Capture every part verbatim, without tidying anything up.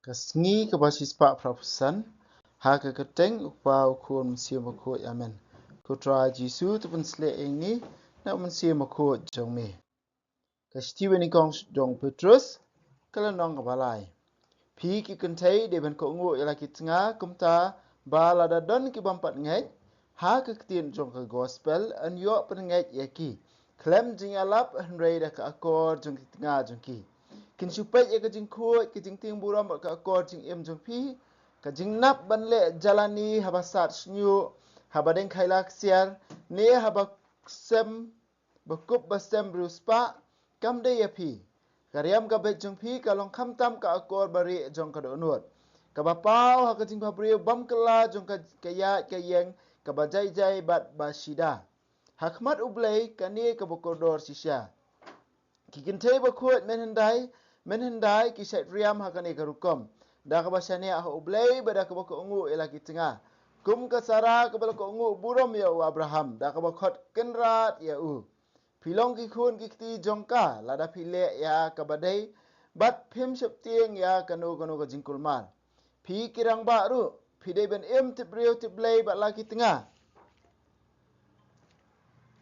Ka sngi kaba shispah phra phew san, ha ka kyrteng u Kpa, u Khun, u Mynsiem Bakhuid. Amen. Ko Trai Jisu, to pynshlur ïa ngi na u Mynsiem Bakhuid jong me. Ka shithi banyngkong jong u Petrus, ka lynnong kaba lai. Phi ki kynthei dei ban kohnguh ïa la ki tnga, kumta ba lada don ki bym pat ngeit ha ka ktien jong ka gospel, yn ïoh pynngeit ïa ki khlem jingïalap, hynrei da ka akor jong ki tnga jong ki. Kin shu peit ïa ka jingkhuid, ka jingtieng burom bad ka akor jingim jong phi. Ka jingnap ban leh jalani haba sat shñiuh, haba deng khaila ksiar, ne haba sem, ba kup ba sem briew spah, kam dei ïa phi. Ka riam ka beit jong phi ka long khamtam ka akor barieh jong ka dohnud, kaba paw ha ka jingbhabriew bym kylla jong ka, ka ïaid ka ïeng kaba jai jai bad ba shida. Ha khmat U Blei kane kaba kordor shisha. Ki kynthei bakhuid mynhyndai, mynhyndai ki shait riam ha kane ka rukom, da kaba shaniah ha U Blei bad da kaba kohnguh ïa la ki tnga. Kum ka Sara kaba la kohnguh burom ïa u Abraham, da kaba khot kynrad ïa u. Phi long ki khun ki kti jong ka lada phi leh ïa kaba dei, bad phim sheptieng ïa kano kano ka jingkulmar. Phi ki rangbah ruh, phi dei ban im tip briew tip Blei bad la ki tnga.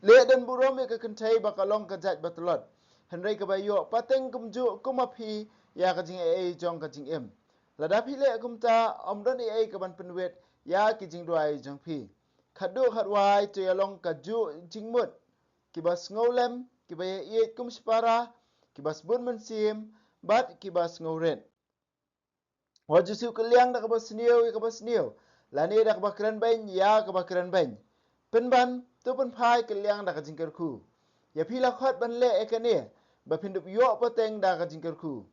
Leh don burom ïa ka kynthei ba ka long ka jait ba tlot, hynrei kaba ïoh pateng kumjuh kum ma phi ïa ka jingaiei jong ka jingim. Lada phi leh kumta, ym don ei ei ka ban pynwit ïa ki jingduwai jong phi. Khatduh khatwai to ïalong ka juh jingmut, kiba sngewlem, kiba ïaieit kum shipara, kiba sbun mynsiem, bad kiba sngewrit. Wat ju siew kylliang da kaba sniew ïa kaba sniew, lane da kaba kren beiñ ïa kaba kren beiñ. Pynban, to pynphai kylliang da ka jingkyrkhu. Ïa phi la khot ban leh ïa kane, ba phin dup ïoh pateng da ka jingkyrkhu.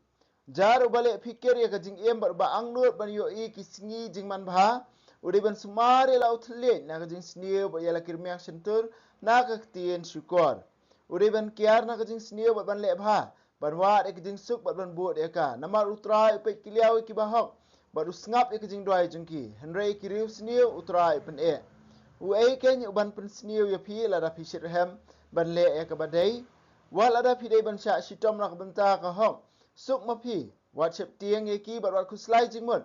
Jar uba leh phikir ïa ka jingim bad uba angnud ban ïohi ki sngi jingmanbha, u dei ban sumar ïa la u thylliej na ka jingsniew bad ïa la ki rmiang shyntur na ka ktien shukor. U dei ban kiar na ka jingsniew bad ban leh bha, ban wad ïa ka jingsuk bad ban bud ïa ka. Namar U Trai u peit kylliang ïa kiba hok, bad u sngap ïa ka jingduwai jong ki. Hynrei ki riewsniew U Trai u pyneh. Uei keiñ u ban pynsniew ïa phi lada phi shitrhem ban leh ïa kaba dei? Wat lada phi dei ban shah shitom na ka bynta ka hok, suk ma phi. Wat sheptieng ïa ki bad wat khuslai jingmut.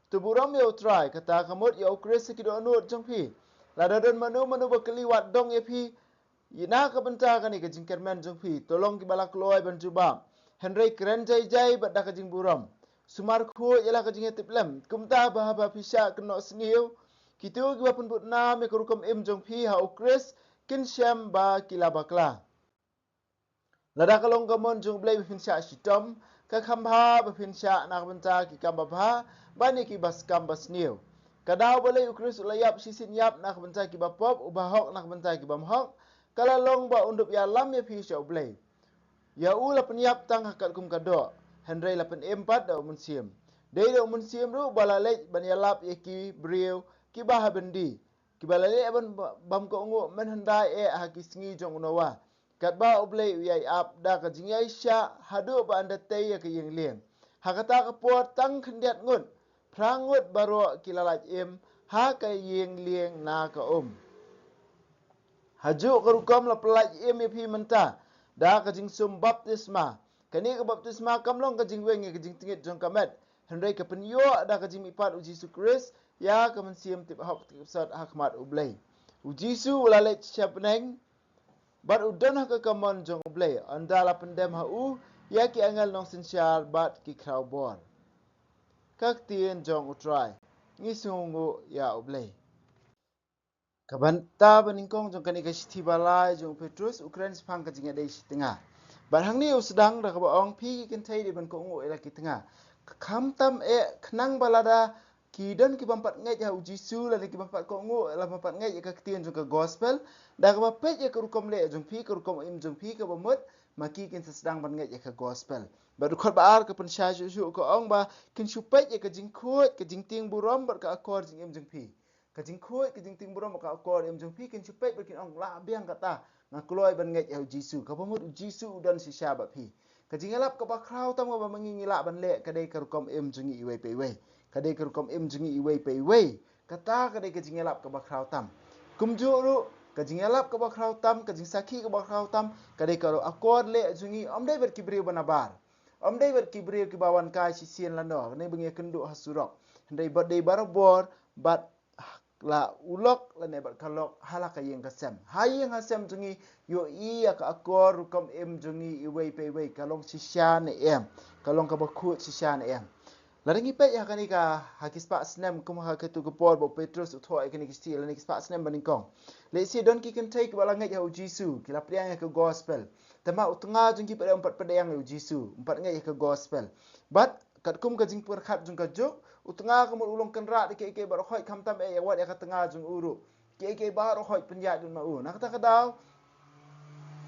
To burom ïa U Trai, kata ka mut ïa U Khrist ha ki dohnud jong phi. Lada don mano mano ba kylli, wat dong ïa phi ïa na ka bynta kane ka jingkyrmen jong phi, to long kiba la kloi ban jubab. Hynrei kren jai jai bad da ka jingburom. Sumar khuid ïa la ka jingïatiplem. Kumta ba haba phi shah kynnoh sniew, kito kiba pynbud nam ïa ka rukom im jong phi ha U Khrist, kin shem ba ki la bakla. Lada ka long ka mon jong U Blei ba phin shah shitom, ka kham bha ba phin shah na ka bynta ki kam babha, ban ïa kiba skam ba sniew. Ka daw balei U Khrist u la ïap shisien ïap na ka bynta kiba pop, uba hok na ka bynta ki bym hok, ka la long ba un dup ïalam ïa phi sha U Blei. Ïa u la pynïap tang ha katkum ka doh, hynrei la pynim pat da U Mynsiem. Dei da U Mynsiem ruh ba la leit ban ïalap ïa ki briew kiba ha byndi, kiba la leh ban bym kohnguh mynhyndai eh ha ki sngi jong u Noah. Katba U Blei u ïai ap da ka jingïaishah haduh ba ynda tei ïa ka ïing lieng. Ha kata ka por tang khyndiat ngut, phra ngut baroh ki la lait im ha ka ïing lieng na ka um. Ha juh ka rukom la pynlait im ïa phi mynta da ka jingsum baptisma. Kane ka baptisma kam long ka jingweng ïa ka jingtngit jong ka met, hynrei ka pynïoh da ka jingmihpat U Jisu Khrist ïa ka mynsiem tip hok tip sot ha khmat U Blei. U Jisu u la leit sha bneng bad u don ha ka kamon jong U Blei, ynda la pyndem ha u ïa ki angel nongsynshar bad ki khraw bor. Ka ktien jong U Trai. Ngi sngewnguh ïa U Blei. Ka bynta banyngkong jong kane ka shithi ba lai jong u Petrus u kren shaphang ka jingïadei shi tnga. Bad hangne u sdang da kaba ong, phi ki kynthei dei ban kohnguh ïa la ki tnga. Khamtam eh khnang ba lada ki don ki bym pat ngeit ha u Jisu, lada ki bym pat kohnguh, la bym pat ngeit ïa ka ktien jong ka gospel, da kaba peit ïa ka rukom leh jong phi, ka rukom im jong phi, kaba mut ma ki kin sa sdang ban ngeit ïa ka gospel. Bad u khot ba ar ka pynshai shuh shuh, ka ong ba kin shu peit ïa ka jingkhuid, ka jingtieng burom bad ka akor jingim jong phi. Ka jingkhuid, ka jingtieng burom, ka akor im jong phi kin shu peit bad kin ong, lah biang kata, nga kloi ban ngeit ïa u Jisu. Kaba mut u Jisu u don shisha bad phi. Ka jingïalap kaba khraw tam kaba ma ngi ngi lah ban leh ka dei ka rukom im jong ngi iwei pa iwei. Ka dei ka rukom im jong ngi iwei pa iwei. Kata ka dei ka jingïalap kaba khraw tam. Kumjuh ruh, ka jingïalap kaba khraw tam, ka jingsakhi kaba khraw tam, ka dei ka akor leh jong ngi, ym dei bad ki briew ba nabar. Ym dei bad ki briew kiba wan kai shisien lano, ne ba ngi ïakynduh ha surok. Hynrei bad dei barabor bad la u lok lane bad ka lok ha la ka ïing ka sem. Ha ïing ha sem jong ngi ïohi ïa ka akor rukom im jong ngi iwei pa iwei, ka long shisha ne em, ka long kaba khuid shisha ne em. Lada ngi peit ha kane ka, ha ki spah snem, kum ha katu ka por ba u Petrus u thoh ïa kane ka shithi, lane ki spah snem banyngkong. Lehse don ki kynthei kiba la ngeit ha u Jisu, ki la pdiang ïa ka gospel. Te ma u tnga jong ki pat em pat pdiang ïa u Jisu, em pat ngeit ïa ka gospel. Bad katkum ka jingpyrkhat jong ka juk, u tnga ka mut u long kynrad ïa kiei kiei baroh khoit, khamtam eh ïa wat ïa ka tnga jong u ruh. Kiei kiei baroh khoit pynïaid lut ma u. Na kata ka daw,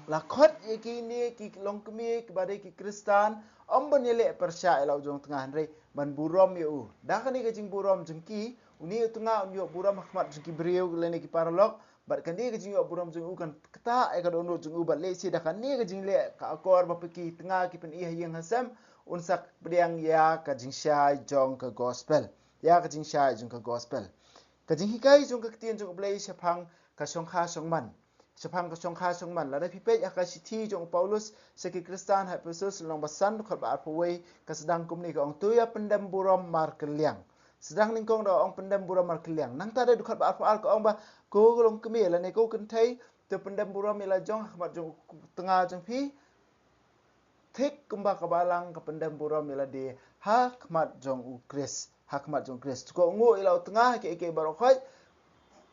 la khot ïa kine ki longkmie kiba dei ki Khristan, ym ban ïaleh pyrshah ïa la u jong tnga, hynrei ban burom ïa u. Da kane ka jingburom jong ki, une u tnga un ïoh burom ha khmat jong ki briew lane ki paralok, bad kane ka jingïoh burom jong u kan ktah ïa ka dohnud jong u, bad lehse da kane ka jingleh ka akor ba phi ki tnga ki pyni ha ïing ha sem, un sa pdiang ïa ka jingshai jong ka gospel. Ïa ka jingshai jong ka gospel. Ka jinghikai jong ka ktien jong U Blei shaphang ka shongkha shongman. Shaphang ka shongkha shongman. Lada phi peit ha ka shithi jong u Paulus sha ki Khristan ha Ephesus lynnong ba san dkhot ba arphew wei, ka sdang kumne, ka ong, to ïa pyndem burom markylliang. Sdang nyngkong da ong pyndem burom markylliang. Nangta da dkhot ba arphew ar ka ong ba, ko longkmie lane ko kynthei, to pyndem burom ïa la jong ha khmat jong u tnga jong phi. Thik kumba ka balang ka pyndem burom ïa lade ha khmat jong u Khrist, ha khmat jong u Khrist. To kohnguh ïa la u tnga ha kiei kiei baroh khoit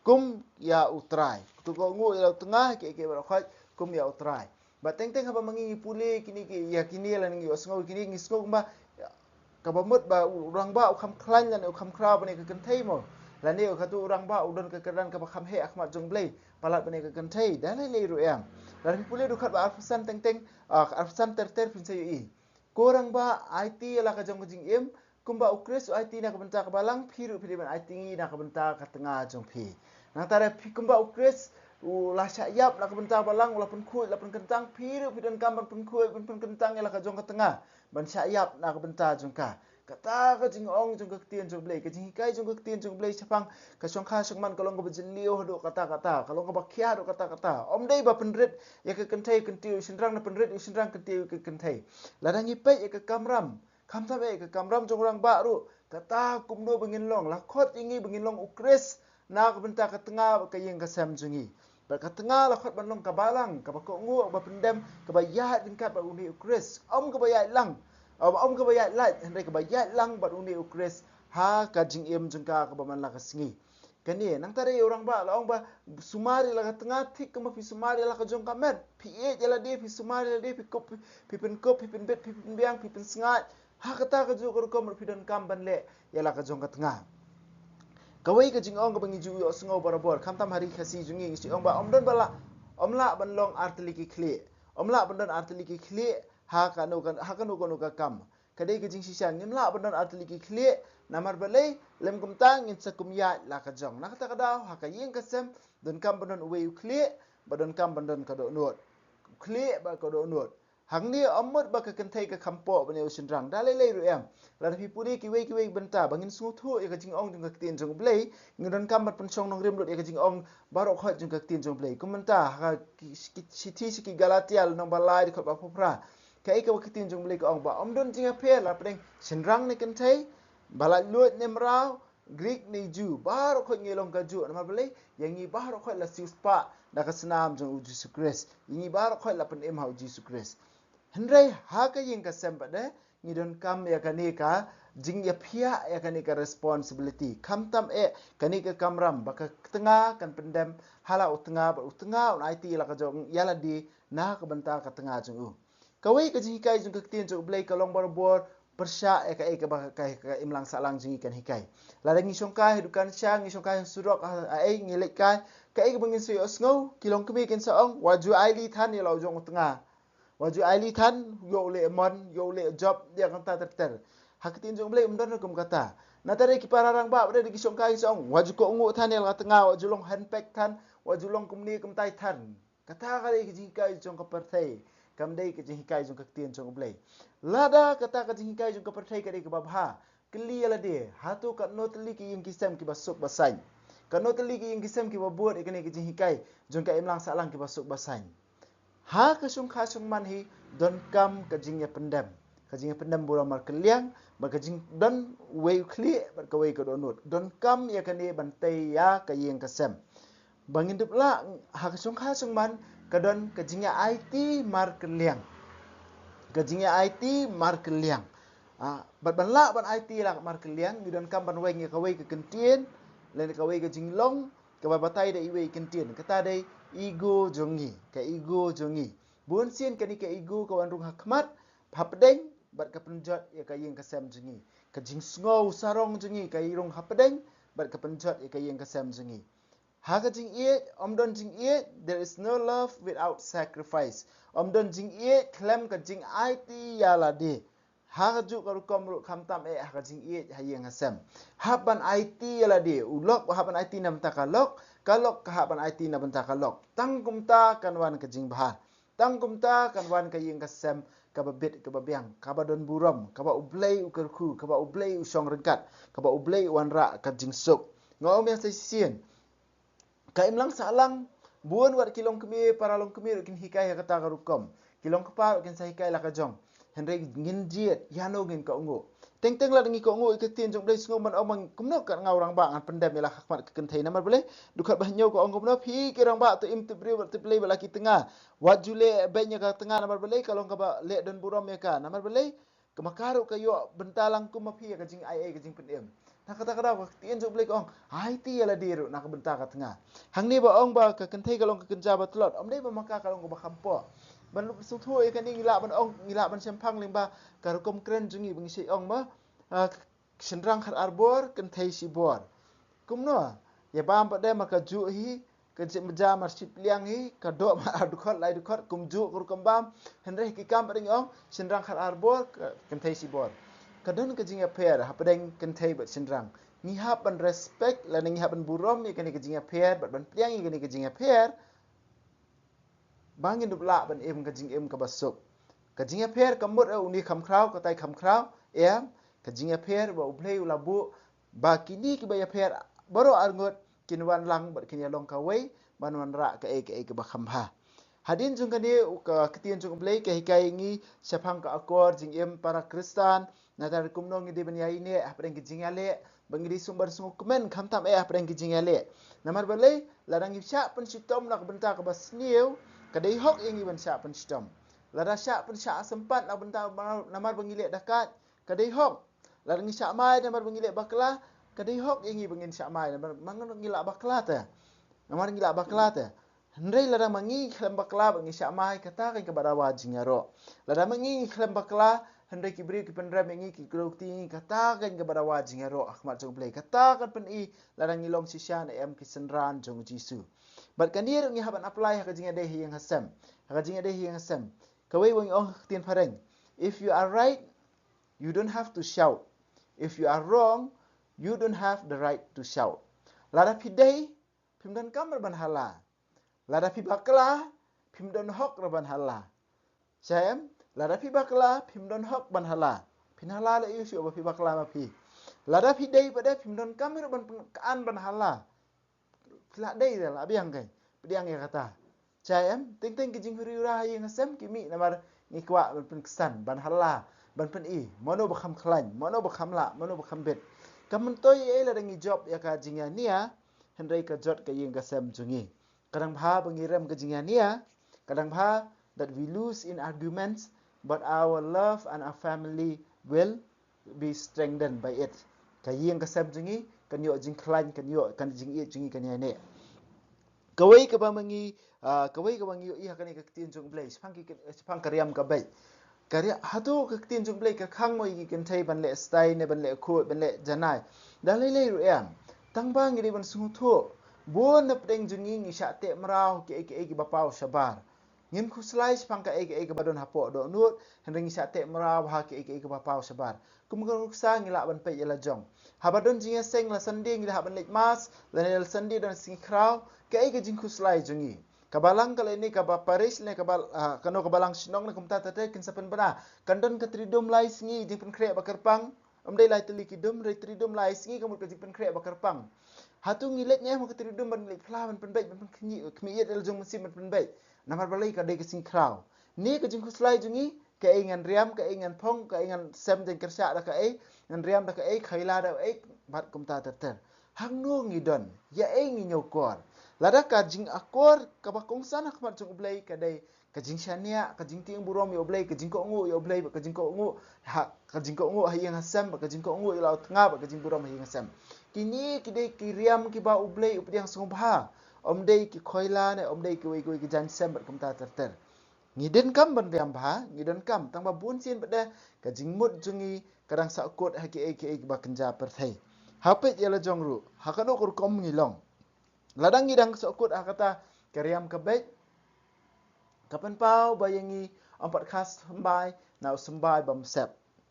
kum ïa u Trai. To kohnguh ïa la u tnga ha kiei kiei baroh khoit kum ïa u Trai. Bad teng teng haba ma ngi ngi pule kine ki, ïa kine lane ngi ïohsngew kine, ngi sngew kumba kaba mut ba u rangbah u kham khlaiñ lane u kham khraw ban ïa ka kynthei mo. Lane u katu u rangbah u don ka kyrdan kaba kham heh ha khmat jong U Blei palat ban ïa ka kynthei, da lei lei ruh em. Lada phi pule dkhot ba arphew san teng teng, ah, arphew san ter ter phin sa ïohi. Ko rangbah, aiti ïa la ka jong ka jingim, kumba u Khrist u aiti na ka bynta ka balang, phi ruh phi dei ban aiti na ka bynta ka tnga jong phi. Nangta da phi kumba u Khrist u la shah ïap na ka bynta ka balang, u la pynkhuid, la pynkyntang, phi ruh phi donkam ban pynkhuid, ban pynkyntang ïa la ka jong ka tnga ban shah ïap na ka bynta jong ka. Kata ka jingong jong ka ktien jong U Blei, ka jinghikai jong ka ktien jong U Blei shaphang ka shongkha shongman ka long kaba jylliew haduh katta katta, ka long kaba khia haduh katta katta. Ym dei ba pynrit ïa ka kynthei kyntiew ïa u shynrang, ne pynrit ïa u shynrang kyntiew ïa ka kynthei. Lada ngi peit ïa ka kamram, khamtam eh ïa ka kamram jong u rangbah ruh, kata kumno ba ngin long, la khot ïa ngi ba ngin long u Khrist na ka bynta ka tnga bad ka ïing ka sem jong ngi. Bad ka tnga la khot ban long ka balang kaba kohnguh, ba pyndem, kaba ïaid ryngkat bad une u Khrist. Ym kaba ïaid lang, ym, ym kaba ïaid lait, hynrei kaba ïaid lang bad une u Khrist ha ka jingim jong ka kaba man la ka sngi. Kane, nangta da ïa u rangbah la ong ba sumar ïa la ka tnga thik kumba phi sumar ïa la ka jong ka met. Phi ïeit ïa lade, phi sumar ïa lade, phi kup, phi, phi pynkup, phi pynbit, phi pynbiang, phi pynsngaid. Ha kata ka juh ka rukom ruh phi donkam ban leh ïa la ka jong ka tnga. Kawei ka jingong kaba ngi ju ïohsngew barabor, khamtam ha ri Khasi jong ngi, ngi ju ong ba ym don ba la, ym lah ban long artylli ki khlieh. Ym lah ban don artylli ki khlieh ha kano ka, ha kano kano ka kam. Ka dei ka jingshisha, ngim lah ban don artylli ki khlieh, namar balei, lym kumta ngin sa kum ïaid la ka jong. Na kata ka daw, ha ka ïing ka sem, donkam ban don uwei u khlieh, ba donkam ban don ka dohnud. U khlieh bad ka dohnud. Hangne ym mut ba ka kynthei ka kham poh ban ïa u shynrang. Da lei lei ruh em. Lada phi pule kiwei kiwei ki bynta ba ngin sngewthuh ïa ka jingong jong ka ktien jong U Blei, ngin donkam ban pynshong nongrim lut ïa ka jingong baroh khoit jong ka ktien jong U Blei. Kum mynta ha ki, ki, shithi sha ki Galatia lynnong ba lai dkhot ba phew phra. Kaei kaba ka ktien jong U Blei ka ong ba ym don jingïapher la pdeng shynrang ne kynthei, ba laitluid ne mraw, Greek ne Jew, baroh khoit ngi long kajuh, namar balei, ïa ngi baroh khoit la siewspah da ka snam jong u Jisu Khrist. Ïa ngi baroh khoit la pynim ha u Jisu Khrist. Hynrei ha ka ïing ka sem pat de, ngi donkam ïa kane ka jingïaphiah, ïa kane ka responsibility. Khamtam eh kane ka kamram ba ka tnga kan pyndem ha la u tnga, bad u tnga un aiti ïa la ka jong, ïa lade na ka bynta ka tnga jong u. Kawei ka jinghikai jong ka ktien jong U Blei ka long barabor pyrshah ïa kaei kaba ka, ka, ka imlang sahlang jong ngi kan hikai. Lada ngi shongkai ha dukan sha, ngi shongkai ha surok, ha, ha ei ngi leit kai, kaei kaba ngin sa ïohsngew, ki longkmie kin sa ong, wat ju ailad than ïa la u jong u tnga. Wat ju ailad than, ïoh u leh mon, ïoh u leh job, ïa kata ter ter. Ha ka ktien jong U Blei ym don ruh kum kata. Nangta da ki para rangbah, da ki shongkai kin sa ong, wat ju kohnguh than ïa la ka tnga, wat ju long henpeck than, wat ju long kumne kumtai than. Kata ka dei ka jinghikai jong ka pyrthei. Kam dei ka jinghikai jong ka ktien jong U Blei. Lada kata ka jinghikai jong ka pyrthei ka dei kaba bha, kylli ïa lade, hato katno tylli ki ïing ki sem kiba suk ba saiñ? Katno tylli ki ïing ki sem kiba bud ïa kane ka jinghikai jong ka imlang sahlang kiba suk ba saiñ? Ha ka shongkha shongman hi donkam ka jingïapyndem. Ka jingïapyndem burom markylliang, bad ka jingdon uwei u khlieh bad kawei ka dohnud. Donkam ïa kane ban tei ïa ka ïing ka sem. Ba ngin dup lah ha ka shongkha shongman, ka don ka jingïa aiti markylliang. Ka jingïa aiti markylliang. Ah, bad ban lah ban aiti la markylliang, ngi donkam ban weng ïa kawei ka kyntien, lane kawei ka jinglong, kaba batai da iwei i kyntien. Kata dei ego jong ngi, ka ego jong ngi. Bun sien kane ka ego ka wan rung ha khmat, hapdeng, bad ka pynjot ïa ka ïing ka sem jong ngi. Ka jingsngew sarong jong ngi ka rung hapdeng, bad ka pynjot ïa ka ïing ka sem jong ngi. Ha ka jingïeit, ym don jingïeit, there is no love without sacrifice. Ym don jingïeit khlem ka jingaiti ïa lade. Ha kajuh ka rukom ruh khamtam eh ha ka jingïeit ha ïing ha sem. Hap ban aiti ïa lade, u lok hap ban aiti na bynta ka lok, ka lok ka hap ban aiti na bynta ka lok. Tang kumta kan wan ka jingbha. Tang kumta kan wan ka ïing ka sem kaba bit kaba biang, kaba don burom, kaba U Blei u kyrkhu, kaba U Blei u shong ryngkat, kaba U Blei u wanrah ka jingsuk. Nga ong ïa sa shisien. Ka imlang sahlang, bun wat ki longkmie, para longkmie ruh kin hikai ha kata ka rukom. Ki longkpa ruh kin sa hikai la ka jong. Hynrei ngin jied, ïano ngin kohnguh. Teng teng lada ngi kohnguh ïa ka ktien jong U Blei, sngewbha ban ong kumno kat nga u rangbah ngan pyndem ïa la ha khmat ka kynthei, namar balei? Dkhot ba hynñiew ka ong kumno, phi ki rangbah to im tip briew bad tip Blei bad la ki tnga. Wat ju leh beiñ ïa ka tnga, namar balei? Ka long kaba leh don burom ïa ka. Namar balei? Ka ma ka ruh ka ïoh bynta lang kum ma phi ïa ka jingai ei, ka jingpynim. Na kata ka daw ka ktien jong U Blei ka ong, aiti ïa lade ruh na ka bynta ka tnga. Hangne ba ong ba ka kynthei ka long ka kynja ba tlot, ym dei ba ma ka ka long kaba kham poh. Ban sngewthuh ïa kane ngi lah ban ong, ngi lah ban shemphang lyngba ka rukom kren jong ngi ba ngi shait ong ma, ah, shynrang khat ar bor, kynthei shi bor. Kumno? Ïa bam pat de mar ka juh hi, ka jingmyja mar shi pliang hi, ka doh mar ar dkhot lai dkhot, kumjuh ka rukom bam. Hynrei ki kam pat de ngi ong, shynrang khat ar bor, ka, kynthei shi bor. Ka don ka jingïapher hapdeng kynthei bad shynrang. Ngi hap ban respect lane ngi hap ban burom ïa kane ka jingïapher bad ban pliang ïa kane ka jingïapher. Ba ngin dup lah ban im ka jingim kaba suk. Ka jingïapher kam mut, eh, une kham khraw, katai kham khraw, em, ka jingïapher ba U Blei u la buh, ba kine kiba ïapher baroh arngut kin wan lang bad kin ïalong kawei, ban wanrah kaei kaei kaba kham bha. Hadien jong kane, u ka ktien jong U Blei ka hikai ïa ngi shaphang ka akor jingim para Khristan, nangta kumno ngi dei ban ïaineh hapdeng ki jingïaleh, ba ngi dei sngewbha ban sngewkmen khamtam eh hapdeng ki jingïaleh. Namar balei, lada ngi shah pynshitom na ka bynta kaba sniew, ka dei hok ïa ngi ban shah pynshitom. Lada shah pynshah sympat na ka bynta namar, namar ba ngi leh dakait, ka dei hok. Lada ngi shah mai namar ba ngi leh bakla, ka dei hok ïa ngi ba ngin shah mai namar ma ngi lah bakla te. Namar ngi lah bakla te. Hynrei lada ma ngi khlem bakla bad ngi shah mai, kata kan kaba dawa jingïaroh. Lada ma ngi khlem bakla, hynrei ki briew ki pynrem ïa ngi, ki kdew kti ïa ngi, kata kan kaba dawa jingïaroh ha khmat jong U Blei. Kata kan pyni lada ngi long shisha ne em ki synran jong U Jisu. Bad kane ruh ngi hap ban apply ha ka jingïadei ha ïing ha sem. Ha ka jingïadei ha ïing ha sem. Kawei wa ngi ong ha ka ktien phareng, if you are right, you don't have to shout. If you are wrong, you don't have the right to shout. Lada phi dei, phim donkam ruh ban halla. Lada phi bakla, phim don hok ruh ban halla. Shem, lada phi bakla, phim don hok ban halla. Phin halla leh aïu shuh ba phi bakla ma phi. Lada phi dei pat de, phim donkam ruh ban pyn-, kan ban halla. Phi lah dei de, lah biang kai. Pdiang ïa kata. Shem, teng teng ki jinghuri hura ha ïing ha sem ki mih namar ngi kwah ban pynksan, ban halla, ban pyni mano ba kham khlaiñ, mano ba kham lah, mano ba kham bit. Kam myntoi ei lada ngi jop ïa ka jingïania, hynrei ka jot ka ïing ka sem jong ngi. Ka dang bha ba ngi rem ka jingïania, ka dang bha that we lose in arguments, but our love and our family will be strengthened by it. Ka ïing ka sem jong ngi kan ïoh jingkhlaiñ, kan ïoh, kan jingïeit jong ngi kan ïaineh. Kawei kaba ma ngi, ah, kawei kaba ngi ïohi ha kane ka ktien jong U Blei shaphang ki, shaphang ka riam ka beit. Ka riam, hato ka ktien jong U Blei ka khang mo ïa ki kynthei ban leh stai ne ban leh khuid, ban leh janai? Da lei lei ruh em. Tang ba ngi dei ban sngewthuh, bun na pdeng jong ngi ngi shah teh mraw kiei kiei kiba paw shabar. Ngim khuslai shaphang kaei kaei kaba don hapoh dohnud, hynrei ngi shah teh mraw ha kaei kaei kaba paw shabar. Kum ka nuksa ngi lah ban peit ïa la jong. Haba don jingïaseng la Sunday ngi lah ban leit mass, lane la Sunday don sngi khraw, kaei ka jingkhuslai jong ngi? Ka balang ka lane kaba parish lane kaba, ah, kano ka balang shnong ne kumta te te kin sa pynbna. Kan don ka tridum lai sngi jingpynkhreh ba kyrpang. Ym dei lai tylli ki dum, hynrei tridum lai sngi ka mut ka jingpynkhreh ba kyrpang. Hato ngi leit ne em ha ka tridum ban leit phla, ban pynbeit, ban pynkhmih, khmih ïeit ïa la jong mynsiem ban pynbeit? Namar balei? Ka dei ka sngi khraw. Ne ka jingkhuslai jong ngi, Kaei ngan riam, kaei ngan phong, kaei ngan sem jingkyrshah da kaei, ngan riam da kaei, khoila da kaei, bad kumta ter ter. Hangno ngi don, ïa ei ngi ñiewkor. Lada ka jingakor kaba kongsan ha khmat jong U Blei ka dei ka jingshaniah, ka jingtieng burom ïa U Blei, ka jingkohnguh ïa U Blei, ka jingkohnguh ha, ka jingkohnguh ha ïing ha sem, ka jingkohnguh ïa la u tnga, ka jingburom ha ïing ha sem. Kine ki dei ki riam kiba U Blei u pdiang sngewbha. Ym dei ki khoila ne ym dei kiwei kiwei ki jaiñ sem bad kumta ter ter. Ngi donkam ban riam bha, ngi donkam, tang ba bun sien pat de ka jingmut jong ngi ka dang sahkut ha kiei kiei kiba kynja pyrthei. Ha peit ïa la jong ruh, ha kano ka rukom ngi long. Lada ngi dang sahkut ha kata ka riam ka beit, ka pynpaw ba ïa ngi ym pat kha symbai na u symbai bym sep.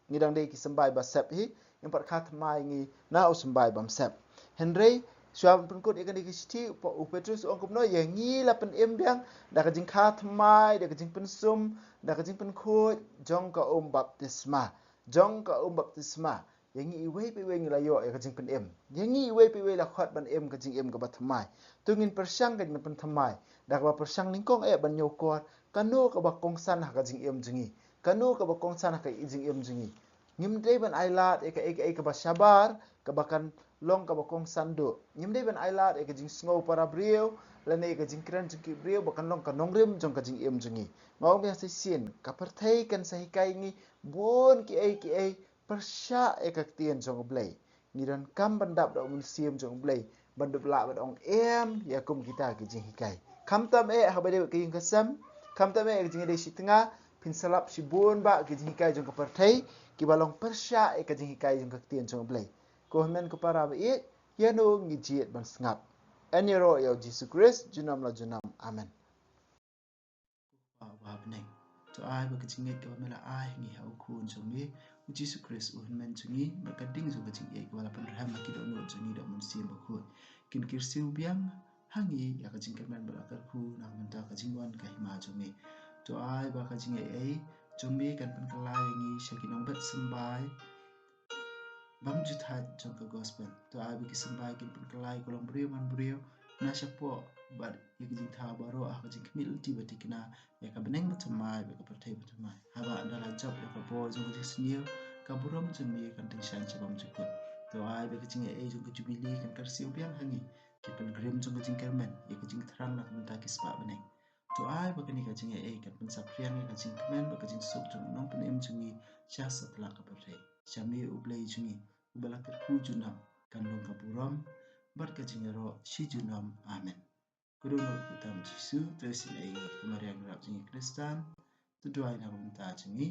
Ngi dang dei ki symbai ba sep hi, ym pat kha thymmai ngi na u symbai bym sep. Hynrei shuwa ban pynkut ïa kane ka shithi, u Petrus u ong kumno, ïa ngi la pynim biang da ka jingkha thymmai, da ka jingpynsum, da ka jingpynkhuid jong ka um baptisma. Jong ka um baptisma. Ïa ngi iwei pa iwei ngi la ïoh ïa ka jingpynim. Ïa ngi iwei pa iwei la khot ban im ka jingim kaba thymmai. To ngin pyrshang ka jingpynthymmai da kaba pyrshang nyngkong eh ban ñiewkor kano kaba kongsan ha ka jingim jong ngi. Kano kaba kongsan ha ka jingim jong ngi. Ngim dei ban ailad ïa kaei kaei kaba shabar, kaba kan long kaba kongsan duh. Ngim dei ban ailad ïa ka jingsngew para briew lane ïa ka jingkren jong ki briew ba kan long ka nongrim jong ka jingim jong ngi. Nga ong biang shisien, ka pyrthei kan sa hikai ngi bun kiei kiei pyrshah ïa ka ktien jong U Blei. Ngi donkam ban dap da U Mynsiem jong U Blei ban dup lah ban ong em ïa kum kita ki jinghikai. Khamtam eh haba dei ka ïing ka sem, khamtam eh ka jingïadei shi tnga, phin sa lap shibun bah ki jinghikai jong ka pyrthei kiba long pyrshah ïa ka jinghikai jong ka ktien jong U Blei. Ko hynmen ko para ba ïeit, ïano ngi jied ban sngap? Yn ïaroh ïa U Jisu Khrist junom la junom. Amen. Ko Kpa uba ha bneng, to ai ba ka jingngeit kaba me la ai ha ngi ha u Khun jong me U Jisu Khrist u Hynmen jong ngi, bad ka ding jong ka jingïeit kaba la pynrhem ha ki dohnud jong ngi da U Mynsiem Bakhuid, kin kyrsiew biang ha ngi ïa ka jingkyrmen bad la kyrkhu na ka bynta ka jingwan ka hima jong me. To ai ba ka jingaiei jong me kan pynkylla ïa ngi sha ki nongbet symbai bym ju thait jong ka gospel. To ai ba ki symbai kin pynkylla ïa ka longbriew manbriew na shapoh bad ïa ka jingthaw baroh ha ka jingkhmih lynti ba thikna ïa ka bneng bathymmai bad ka pyrthei bathymmai. Haba ynda la jop ïa ka bor jong ka jingsniew, ka burom jong me kan tyngshaiñ sha bymjukut. To ai ba ka jingaiei jong ka jubili kan kyrsiew biang ha ngi, ki pilgrim jong ka jingkyrmen, ïa ka jingthrang na ka bynta ki spah bneng. To ai ba kane ka jingaiei kan pynsaphriang ïa ka jingkmen bad ka jingsuk jong u Nongpynim jong ngi sha satlak ka pyrthei. Sha me U Blei jong ngi uba la kyrkhu junom, kan long ka burom bad ka jingïaroh shi junom. Amen. Ko dohnud kyrteng U Jisu, to isynei ïa ngi. Ko Maria nongrep jong ngi Khristan, to duwai na ka bynta jong ngi.